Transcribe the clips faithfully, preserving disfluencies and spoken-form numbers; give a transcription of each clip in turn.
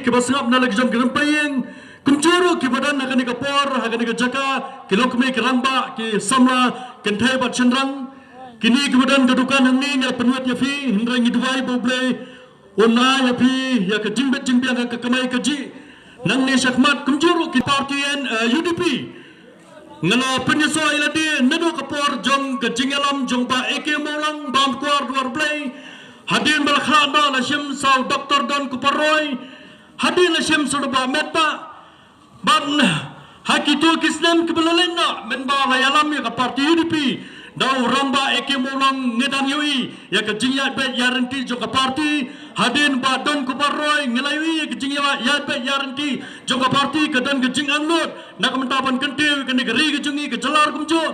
kiba sngap na la ki jong ki rympei ïing, kumjuh ruh kiba don ha kane ka por ha kane ka jaka, ki longkmie ki rangbah, ki samla kynthei bad shynrang. Kine kiba don ka dukan hangne nga pynwit ïa phi, hynrei ngi duwai ba U Blei un ai ïa phi ïa ka jingbit jingbiang ha ka kamai kajih. Nangne shakhmat kumjuh ruh ki party, eh, U D P. Nga la pynïasoh ïa lade naduh ka por jong ka jingïalam jong Bah A K Mawlong, Bah Mawkar Dwar Blei. Hadien ba la khlad noh la shim sa u Doctor Don Kupar Roy. Hadien la shim sa u Bah Metbah. Bad ha kito ki snem kiba la leit noh mynba la ïalam ïa ka party U D P da u rangbah A K Mawlong, nga dang ïohi ïa ka jingïaid beit ïaid ryntih jong ka party. Hadien Bah Don Kupar Roy nga la ïohi ïa ka jingïaid beit ïaid ryntih jong ka party, ka don ka jingangnud na ka bynta ban kyntiew ïa kane ka ri ka jong ngi ka jylla kumjuh.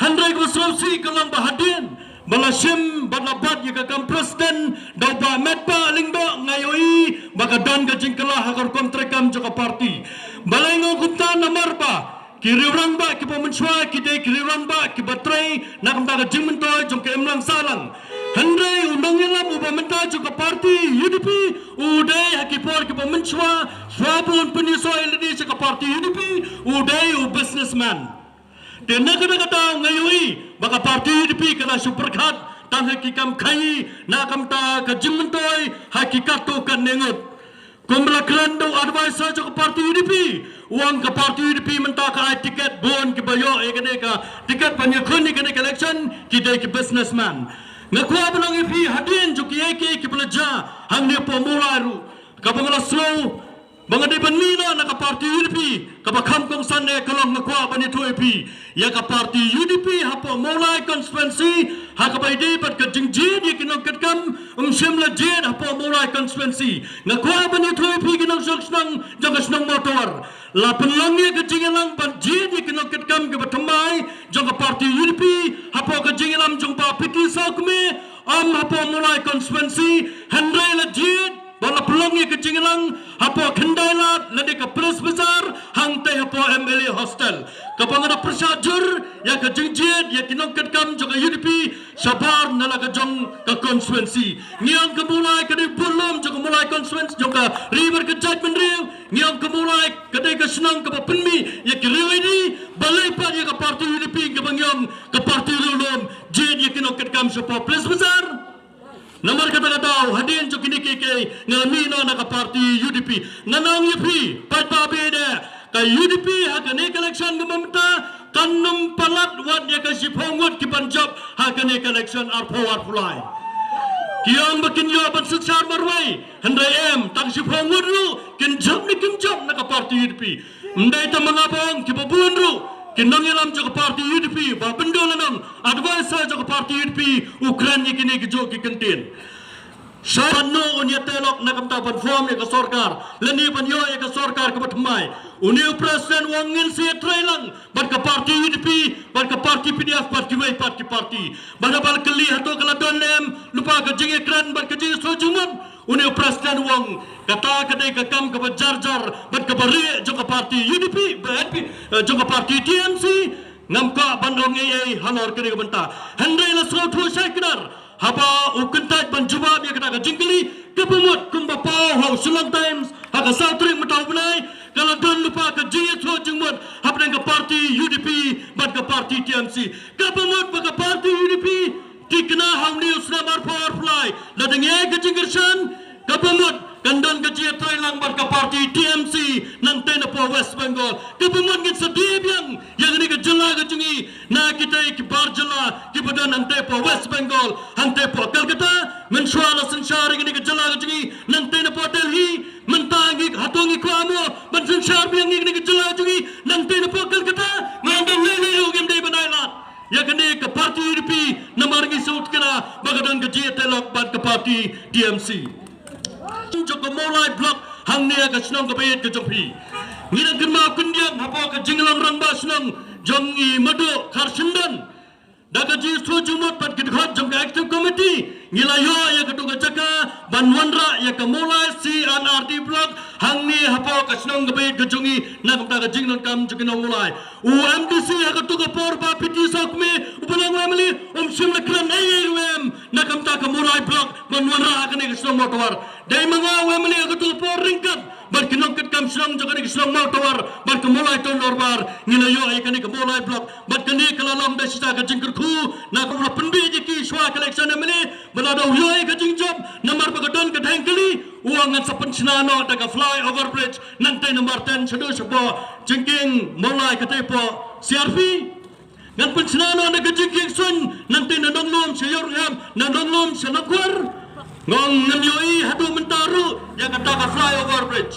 Hynrei kaba sngewsih ka long ba hadien ba la shim bad la bat ïa ka kam president da u Bah Metbah Lyngdoh, nga ïohi ba ka don ka jingkylla ha ka rukom treikam jong ka party. Balei nga ong kumta? Namar ba ki riew rangbah kiba mynshuwa ki dei ki riew rangbah kiba trei na ka bynta ka jingmyntoi jong ka imlang sahlang. Hynrei u nongïalam uba mynta jong ka party U D P u dei ha ki por kiba mynshuwa, shuwa ba un pynïasoh ïa lade sha ka party U D P, u dei u businessman. Te na kata ka daw nga ïohi ba ka party U D P ka la shu pyrkhat tang ha ki kam khaïi na ka bynta ka jingmyntoi ha ki katto katne ngut. Kumba la kren da u advisor jong ka party U D P, u ong ka party U D P mynta ka ai tiket, bun kiba ïoh ïa kane ka tiket ban ïakhun ïa kane ka election ki dei ki businessman. Nga kwah ban ong ïa phi, hadien jong kiei kiei kiba la jia hangne hapoh Mawlai ruh, kaba nga la sngew ba nga dei ban mih noh na ka party U D P, kaba kham kongsan eh ka long, nga kwah ban ïathuh ïa phi, ïa ka party U D P hapoh Mawlai constituency, ha kaba ïadei bad ka jingjied ïa ki nongkitkam, ym shym la jied hapoh Mawlai constituency. Nga kwah ban ïathuh ïa phi ki nongshong shnong jong ka shnong Mawtawar, la pynlong ïa ka jingïalang ban jied ïa ki nongkitkam kiba thymmai jong ka party U D P hapoh ka jingïalam jong Bah P T Sawkmie, ym hapoh Mawlai constituency, hynrei la jied bad la pynlong ïa ka jingïalang hapoh Khyndailad lane ka Police Bazar, hangtei hapoh M L A Hostel. Kaba nga da pyrshah jur ïa ka jingjied ïa ki nongkitkam jong ka U D P shabar na la ka jong ka constituency. Ngi ong ka Mawlai ka dei bun lum jong ka Mawlai constituency, jong ka ri bad ka jaitbynriew. Ngi ong ka Mawlai ka dei ka shnong kaba pynmih ïa ki riew Aiti. Balei pat ïa ka party U D P kaba ngi ong ka party riewlum jied ïa ki nongkitkam shapoh Police Bazar? Namar kata ka daw hadien jong kine kiei kiei nga la mih noh na ka party U D P. Ngan ong ïa phi, paidbah ba ïeit, ka U D P ha kane ka election kaba mynta kan nym palat wat ïa ka shiphew ngut ki ban jop ha kane ka election arphew arphew lai. Ki ong ba kin ïoh ban synshar marwei, hynrei em, tang shiphew ngut ruh kin jop ne kim jop na ka party U D P. Ym dei tang ma nga ba ong, kiba bun ruh ki nongïalam jong ka party U D P, Bah Byndon Lyngdoh, advisor jong ka party U D P, u kren ïa kine kijuh ki kyntien. Sha ban no un ïa tylok na ka bynta ban form ïa ka sorkar lane ban ïoh ïa ka sorkar kaba thymmai? Une u president u ong ngin sa ïatrei lang bad ka party U D P, bad ka party P D F, bad kiwei pat ki party. Bad haba la kylli hato ka la don ne em lypa ka jingïakren bad ka jingïasngew jingmut, une u president u ong kata ka dei ka kam kaba jar jar bad kaba rieh jong ka party U D P, ba N P, eh, jong ka party T M C. Ngam kwah ban ong ei ei halor kane ka bynta, hynrei la sngewthuh shai kdar haba u kyntait ban jubab ïa kata ka jingkylli. Kaba mut kumba paw ha u Shillong Times ha ka saw tarik mynta u bnai, ka la don lypa ka jingïasngew jingmut hapdeng ka party U D P bad ka party T M C. Kaba mut ba ka party U D P thikna ha une u snem arphew arphew lai, lada ngi ai ka jingkyrshan, kaba mut kan don ka jingïatrei lang bad ka party T M C nangtei na poh West Bengal. Kaba mut ngin sa die biang ïa kane ka jylla ka jong ngi na kita ki bar jylla kiba don hangtei poh West Bengal, hangtei poh Calcutta. Mynshuwa la synshar ïa kane ka jylla ka jong ngi nangtei na poh Delhi. Mynta ngi, hato ngi kwah mo ban synshar biang ïa kane ka jylla ka jong ngi nangtei na poh Calcutta? Nga ong lei lei ruh ngim dei ban ai lad ïa kane ka party U D P namar ngi sngewthuh ba ka don ka jingïatylok bad ka party T M C. Jong ka Mawlai Block hangne ha ka shnong kaba ïeit ka jong phi, ngi dang kynmaw kyndiang hapoh ka jingïalam rangbah shnong jong i Maduh Kharshyndon. Da ka jingsngewthuh jingmut bad ki dkhot jong ka Executive Committee, ngi la ïoh ïa katu ka jaka ban wanrah ïa ka Mawlai C and R D Block hangne hapoh ka shnong kaba ïeit ka jong ngi na ka bynta ka jingdonkam jong ki nong Mawlai. U M D C ha katu ka por, Bah P T Sawkmie, uba long u M L A, um shym la kren ei ei ruh em na ka bynta ka Mawlai Block ban wanrah ha kane ka shnong Mawtawar. Dei ma nga u M L A ha katu ka por ryngkat Jong Mawtawar bad ka Mawlai Town Dorbar ngi la ïoh ïa kane ka Mawlai Block bad kane ka la long da shisha ka jingkyrkhu na ka la pynbeit ïa ki shuwa ka election M L A ba la dei ïoh ïa ka jingjop namar ba ka don ka dheng kali u ong ngan sa pynshna noh da ka flyover bridge nangtei namar ten shaduh shapoh jingkieng Mawlai katei poh C R P. Ngan pynshna noh na ka jingkieng suiñ nangtei na Nonglum sha Ïewryngham na Nonglum sha Nongkwar. Nga ong ngam ïohi haduh mynta ruh ïa kata ka flyover bridge.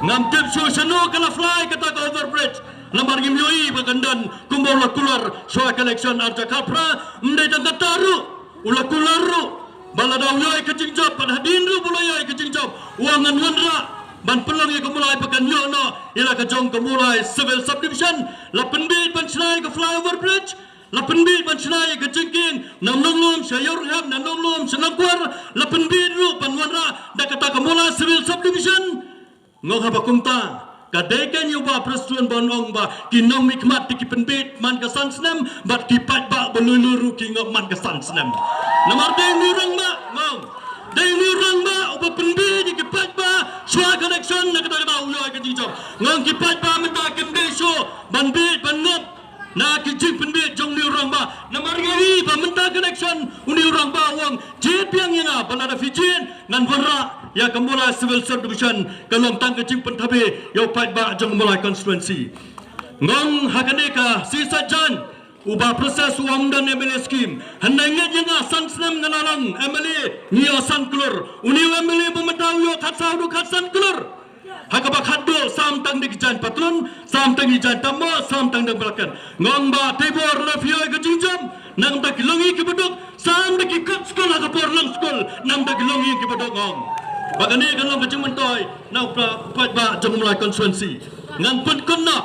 Ngam tip shuh shano ka la fly kata ka over bridge. Namar ngim ïohi ba kan don kumba u la kular shuwa ka election arhajar khatphra. Ym dei tang kata ruh u la kular ruh ba lada u ïoh ïa ka jingjop bad hadien ruh ba u la ïoh ïa ka jingjop u ong ngan wanrah ban pynlong ïa ka Mawlai ba kan ïoh noh ïa la ka jong ka Mawlai Civil Subdivision. La pynbeit ban shna ïa ka flyover bridge, la pynbeit ban shna ïa ka jingkieng na Nonglum sha Ïewryngham na Nonglum sha Nongkwar, la pynbeit ruh ban wanrah da kata ka Mawlai Civil Subdivision. Nga ong haba kumta ka dei kein ïa u Bah Prestone ban ong ba ki nongmihkhmat te ki pynbeit man ka san snem bad ki paidbah ba lui lui ruh ki ngop man ka san snem. Namar dei une u rangbah nga ong dei une u rangbah uba pynbeit ïa ki paidbah shuwa ka election na kata ka daw u ïoh ïa ka jingjop. Nga ong ki paidbah mynta kim dei shuh ban beit ban ngop na ki jingpynbeit jong une u rangbah. Namar nga ïohi ba mynta ka election une u rangbah u ong jied biang ïa nga ba lada phi jied ngan wanrah ïa ka Mawlai Civil Subdivision. Ka long tang ka jingpynthame ïa u paidbah jong Mawlai constituency. Nga ong ha kane ka shisha jan u Bah Prestone u ong ym don M L A scheme. Hynrei ngeit ïa nga san snem nga la long M L A ngi ïoh san klur. Une u M L A ba mynta u ïoh khatsaw haduh khatsan klur. Ha kaba khatduh sam tang da ki jaiñ patlun, sam tang da ki jaiñ tamboh, sam tang da ki balaken. Nga ong Bah Teibor lada phi ïoh ïa ka jingjop nangta ki longïing kiba duk, sam da ki kot skul ha ka por long skul nangta ki longïing kiba duk nga ong. Ba kane kan long ka jingmyntoi na u paidbah jong u Mawlai constituency. Ngan pynkut noh,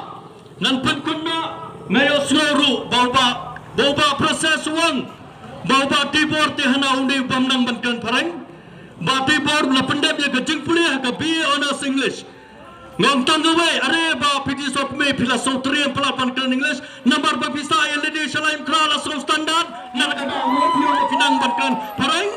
ngan pynkut noh, nga ïohsngew ruh ba u Bah, ba u Bah Prestone u ong ba u Bah Teibor te hana une u bym nang ban kren phareng. Bah Teibor la pyndep ïa ka jingpule ha ka B A Honours English. Nga ong tang kawei, are Bah P T Sopme phi la sngewtriem palat ban kren English namar ba phi sah ïa lade sha Laitumkhrah la sngew standard. Na kata ka daw phi ong phi nang ban kren phareng.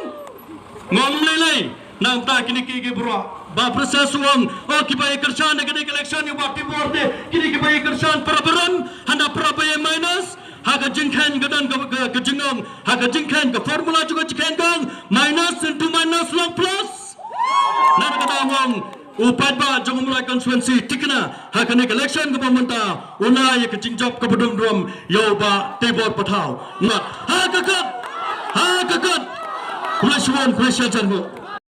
Nga ong ym lei lei. Nangta kine ki ki baroh Bah Prestone u ong, oh kiba ïa kyrshan ha kane ka election ïa u Bah Teibor te kine kiba ïa kyrshan para barim, hana para ba ïa minus. Ha ka jingkheiñ ka don ka, ka, ka jingong, ha ka jingkheiñ ka formula jong ka jingkheiñ ka ong minus into minus long plus. Na kata nga ong u paidbah jong u Mawlai constituency thikna ha kane ka election kaba mynta u la ïa ka jingjop kaba dum dum ïa u Bah Teibor Pathaw. Nga ha ka kot, ha ka kot. Khublei shibun, khublei shihajar nguh.